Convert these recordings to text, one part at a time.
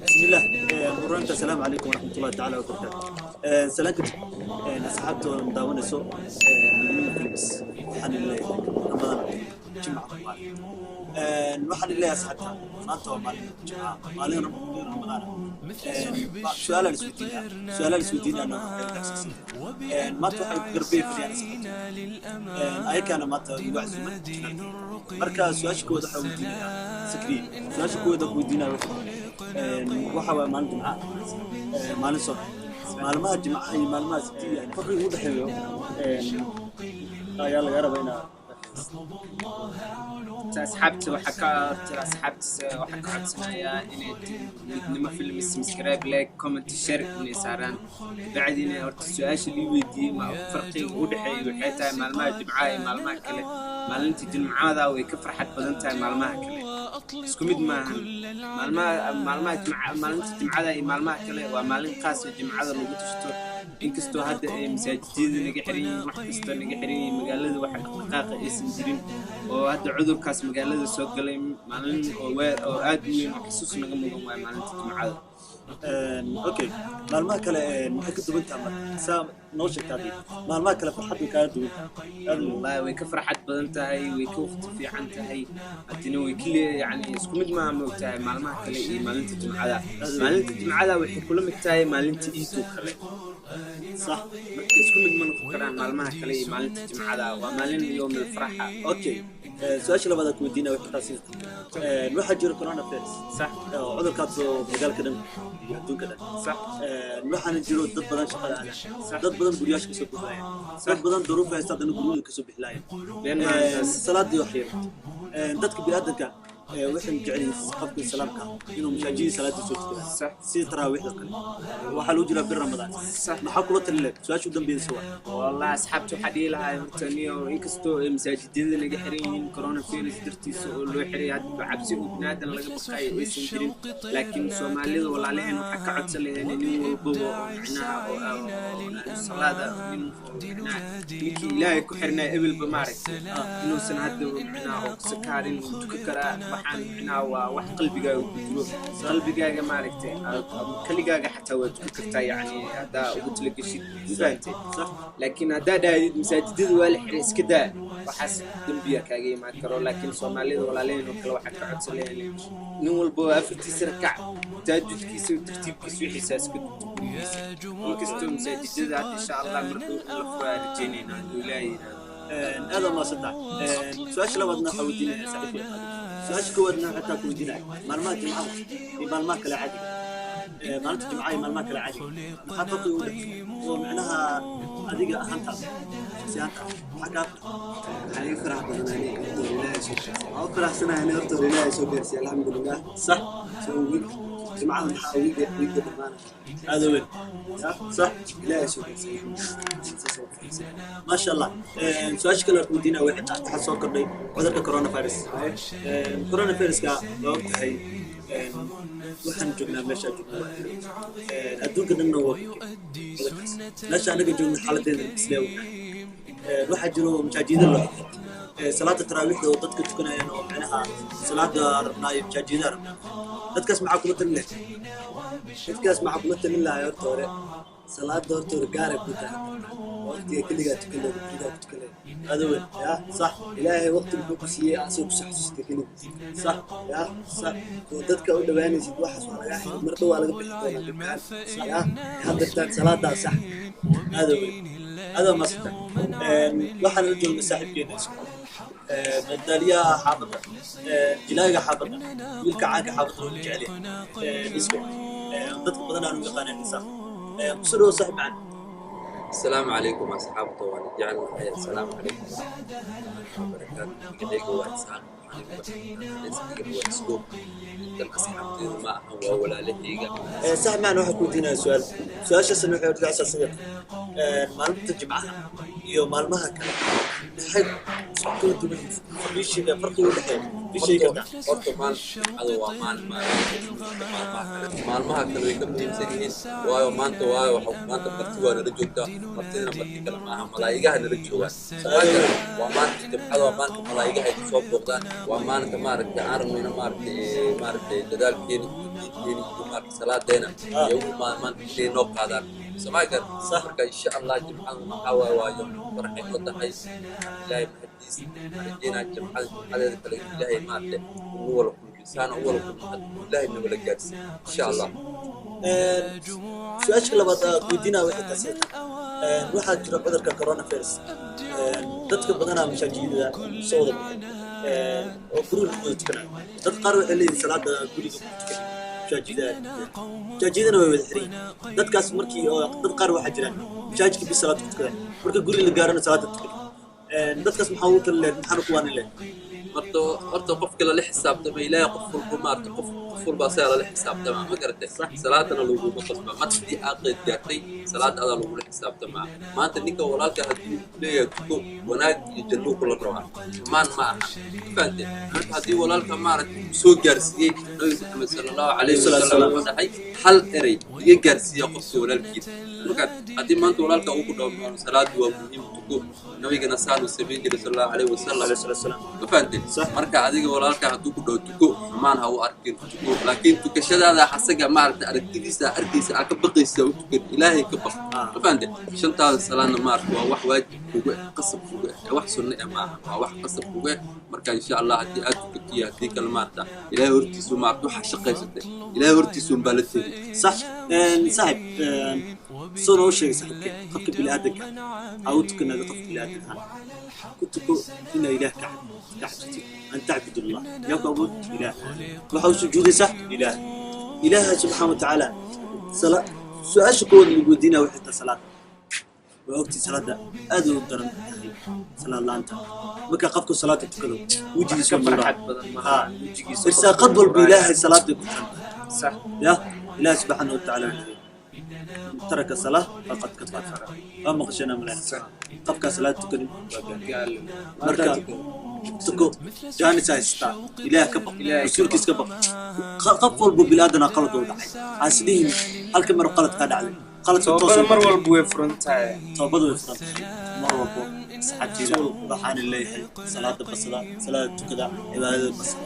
Bismillah, horanta asalaamu calaykum waraxmatullahi tacaala wabarakaatu. Salaan kadib, asxaabta oo daawanayso Midnimo Films, waxaan leeyahay Ramadaan jimca mubaarak. Waxaan leeyahay asxaabta, maanta waa maalin jimca, maalin Ramadaan. Su-aalaan isweydiinaa, su-aalaan isweydiinaana waxay maanta waxay garbey fadhiyaan asxaabta, ayakaana maanta igu casuuman. Marka su-aasha koowaad waxaa weydiinayaa Sakriye. Su-aasha koowaad aan weydiinaya waxa waaye, maalin jimca, maalin soon, maalmaha jimcaha iyo maalmaha sabtiga farqiga u dhexeeyo ayaa laga rabaa inaa Asxaabta waxaa ka tira, asxaabta waxaa ka codsanayaa inay Midnimo Films subscribe, like, comment, share inay saaraan. Bacdina horta su-aasha lii weydiiyey, ma farqiga u dhexeeya waxay tahay maalmaha jimcaha iyo maalmaha kale. Maalinta jimcada way ka farxad badan tahay maalmaha kale, isku mid maahan. Maalmaha jimca, maalinta jimcada iyo maalmaha kale waa maalin khaas oo jimcada lagu tusto. Inkastoo hadda ay masaajidada naga xiran yihiin, wax kastoo naga xiran yihiin, magaalada waxa dhaqdhaqaaqa aysan jirin, oo hadda cudurkaas magaalada soo galay, maalin oo oo aad u weyn oo xasuus naga mudan waay maalinta jimcada. Okay, maalmaha kale maxay ka duwan tahay? Marka saa noo sheegta haddii maalmaha kale farxad way kaaga duwan tahay aad u Wallahi way ka farxad badan tahay, way ka waqti fiican tahay, haddana way kale, yani isku mid maaha, ma ogtahay, maalmaha kale iyo maalinta jimcada. Maalinta jimcada waxay kula mid tahay maalinta iidoo kale. Marka isku mid ma noqon karaan maalmaha kale iyo maalinta jimcada, waa maalin yowmil faraxa. Okay, su-aasha labaad aan ku weydiinaya waxay taasi, waxaa jira coronavirus oo cudurkaas oo magaalka dhan iyo adduunka dhan. Waxaana jiro dad badan shaqada aadaan, dad badan guryaasha kasoo bixlaayeen, dad badan duruuf haysta haddana guryahooda kasoo bixlaayeen. Been maalintaas. Salaadii wax yar dadka bini'aadanka waxay jecel yihiin qofka salaamka inuu masaajidii salaadii soo tukado, sida taraawiixda kale. Waxaa lagu jiraa bir Ramadaan. Maxaa kula talin leed? Su-aasha u dambeysa waa. Wallahi asxaabta waxaa dhihi lahaa horta niyo, inkastoo ay masaajidada naga xiran yihiin coronavirus dartiisa oo loo xiray, hadda cabsi oo binaadan laga baqayo aysan jirin, laakiin Soomaalida walaalaheen waxaa ka codsan laheen nin walbaba oo micnaha oo salaada, nin oo micnaha ninkii Ilaahay ku xirnaa ebelba maaragtay, inuusan hadda micnaha oo sakaarin wuu tukan karaa. Waxaan micnaha waa wax qalbigaaga ku jiro, qalbigaaga maaragtay, kaligaaga xataa waa tukan kartaa, yacni haddaa ugu talageshid, ma fahantay? Laakiin haddaa dhahdid masaajidada waa la xiray, iska daa, waxaas dembiya kaaga imaan karo. Laakiin Soomaalida walaalaheen oo kale waxaa ka codsan lahayn nin walba oo afartiisa rakac taajudkiisa, tartiibkiisa, wixiisa iska dugto gurigiisa, inkastoo masaajidada hadda insha Allah markuu la furaa rajeynayna hadduu Ilaahay yidhaahdo. Aad waa mahadsantahay. Su-aasha labaadna waxaa weydiinaya saaxiibkay Qaadir. Su-aasha koowaadna xataa ku weydiinaya, maalmaha jimcaha iyo maalmaha kale caadiga, maalinta jimcaha iyo maalmaha kale caadiga maxaa farqi u dhexeeya, oo micnaha adiga ahaantaada, shakhsi ahaantaada, maxaa kaa farqi? Waxaan iga farax badan aniga horta hore Ilaahay soo gaarsiiyey. Waxaan u faraxsanahay aniga horta hore Ilaahay soo gaarsiiyey, alxamdulilah. So week jimcada maxaa wiiga dhammaanaya. Aad u weyn. Ya Ilaahay soo gaarsiiyey, saas oo faraxsanahay. Maasha Allah. Su-aasha kale aan ku weydiinaya waxay tahay, waxaa soo kordhay cudurka coronavirus. Coronaviruska waa og tahay, waxaan joognaa meesha joogna waa adduunka dhanna waa ka cudurkaas. Meesha anaga joogna xaaladeeda islee ognahay. Waxaa jiro masaajida loo xiray salaada taraawiixda oo dadka tukanayaan, oo micnaha salaada rabnaa iyo masaajida rabnaa. Dadkaas maxaa kula talin lahayd? Dadkaas maxaa kula talin lahay? Horta hore salaada horta hore gaaray ku tahay, waqtiga keligaa tukan leed, keligaa ku tukan leed. Aada weyn. Ya Ilaahay waqti muxuu ku siiyey asoo ku xasuustay keligiis. Ya oo dadka u dhawaanaysid, waxaas waa laga xiray, mar dhow waa laga bixi doonaa dhibkaan. Ya hadda salaadaa sax. Aada weyn, aada maasanta. Waxaan la joognay saaxiibkeena Isku, madaaliyaha xaafadda, jilaaga xaafadda, wiilka caanka xaafadda loogu jecel yahay, Isku, dadka badan aan u yaqaaneen Isaaq. Kusoo dhawo, saaxib macaan. السلام عليكم أصحابته وأنا جعل السلام عليكم ورحمة الله وبركاته. magacayga waa Isaaq, ismiga waa Isku. Intan asxaabtaydu ma ahan, waa walaalahayga. Saaxib macaan, waxaan ku weydiinaya su-aal. Su-aashaasna waxay udhacaysaa sida: maalinta jimcaha iyo maalmaha kale maxay Kala duwan yihiin? Ii sheega farqiga u dhexeeya, ii sheegi kartaa? Horta maalin Jimcada waa maalin maalmaha kale, maalmaha kale way ka muhiimsan yihiin. Waayo maanta, waayo waxa maanta marti waa nala joogtaa. Martidina marti kale maaha, malaa'igaha nala joogaan. Maanta waa maalinta Jimcada, waa maalinta malaa'igaha ay kusoo booqdaan, waa maalinta maaragtay aan rabno ina maaragtay maaragtay dadaalkeena iyo diinteena iyo maaragtay salaadeena iyo ugu maanta inay noo qaadaan samaagar. Marka insha Allah Jimcada waxaa waaye waa yom farxay noo tahay. Ilaahay mahadiis, waxaan rajeynaa Jimcada jimcadeeda kale in Ilaahay maaragtay uu wala kulmiyo, saana u wala kulmo, Ilaahay na wala gaarsiiyo insha Allah. Su-aasha labaad aad weydiinaa waxay taasi: waxaa jira cudurka coronavirus, dadka badanaa masaajidada soo wada baxay oo guriga lagu wada tukanayo. Dad qaar waxay leeyihin salaada guriga ku tukan, masaajidada masaajidana way wada xiran yihiin. Dadkaas markii oo dad qaar waxaa jiraan masaajidka bis salaad ku tukadaan, marka guriga la gaarana salaada tukan. Dadkaas maxaa ugu tali lehed? Maxaana ku waanin lehed? Horta qofka lala xisaabtama Ilaahay, qof walba maarata qof walba asaga lala xisaabtama, ma garatay? Salaadana laguma qasba. Mar haddii aad qeyd gaartay, salaada adaa lagula xisaabtamaa. Maanta ninka walaalka hadduu leeyahay tuko, wanaag iyo jannuu kula rabaa, xumaan ma aha, ma fahante? Marka haddii walaalka maaragtay uu soo gaarsiiyey, Nabi Maxamed sala Allahu calayhi wasalam wuxuu dhahay: "Hal erey iga gaarsiiya qofka walaalkiisa." Marka haddii maanta walaalka uu ku dhaho salaadu waa muhiim, tuko, nabigana saanuu samayn jiray sala Allahu calayhi wasalam, ma fahante? Marka adiga walaalka hadduu ku dhaho tuko, xumaan ha u arkin, tuko. Laakiin tukashadaada asaga maaragtay aragtidiisa arkaysa aa ka baqaysa u tukan, Ilaahay ka baq, ma fahante? Shantaada salaadna maaragta waa wax waajib kugu eh, qasab kugu eh, wax sunno eh maaha, waa wax qasab kugu eh. Marka insha Allah haddii aad tukatiyo haddii kale, maaragta Ilaahay hortiisu maaragta waxaa shaqaysatay Ilaahay hortiisu unbaa la tegi. Sax saaxib, soo noo sheegay saaxibkeen, qofka bini'aadanka ha u tukanaado qofka bini'aadanka ku tuko inaa Ilaah ka cabsatid, an tacbudullah, yaa ku abuur Ilaah waxa u sujuudaysaa Ilaah, Ilaaha subxaana wa tacaala. Su-aasha koowaad lagu weydiinaya waxay tahay salaad. Waa ogtii salaada aad u daran tahay salaad la'aanta. Marka qofku salaada tukado wejigiisa ka farxad badan ha maaha wejigiisa. Irsaaqad walba Ilaahay salaaday ku xiran tahay. Ya Ilaah subxaana wa tacaala wuxuu yidhi: "Taraka salaa faqad kafar." Waa maqashana malena, qofkaa salaad tukanin waa gaal. Marka tuko, jaanis haystaa, Ilaah ka baq, rasuulkiis ka baq. Qof walba bilaadanaa qalad uu dhacay, haaslihin halka mar qalad kaa dhacday, qaladka toobada mar walba way furan tahay. Toobadu way furan tahay mar walbo. Asxaabteyda waxaana leeyahay salaada basada, salaada tukada, cibaadada basada.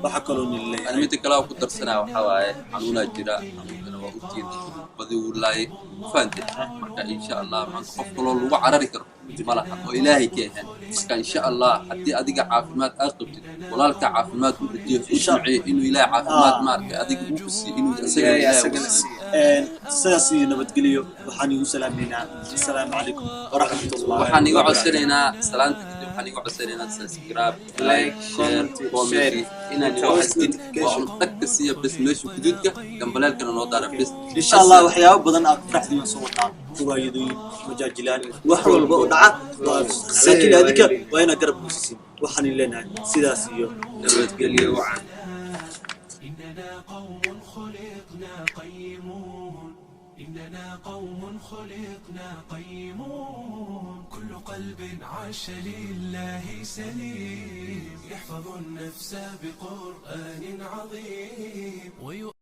Waxaa kaloo nin Ani leeyahay midda kale aan ku darsanaya waxaa waaye xanuunaa jira, xanuunkana waa ogtihiin, dadka badi wuu laayay, ma fahante? Marka insha Allah maanta qof kaloo lagu carari karo ma laha oo Ilaahay ka ahaan. Marka insha Allah haddii adiga caafimaad aad qabtid, walaalka caafimaad u rajeeyo, u duceeyo inuu Ilaahay caafimaad maaragtay adiga uu ku siiyo, inuu isaga Ilaahay Ilaahay asagana u siiyo. siiya. Sidaas iyo nabadgeliyo. Waxaan igu salaameynaa assalaamu calaykum waraxmatullah. Waxaan iga codsanaynaa salaanta kadib, waxaan iga codsanaynaa subscribe, like, share, comment, comment share. Inaan iga xasdin waa un dhagka siiya bes meesha guduudka, gambaleelkana noo daara bes. Insha Allah waxyaabo badan aad faraxdiin soo wataa, riwaayadooyin, majaajilaan, wax walba oo dhaca laakiin adinka waa inaad garab muusisin. Waxaan leenahay sidaas iyo nabadgelyo wacan. إننا قوم خلقنا قيمون، إننا قوم خلقنا قيمون، كل قلب عاش لله سليم، يحفظ النفس بقرآن عظيم ويؤدي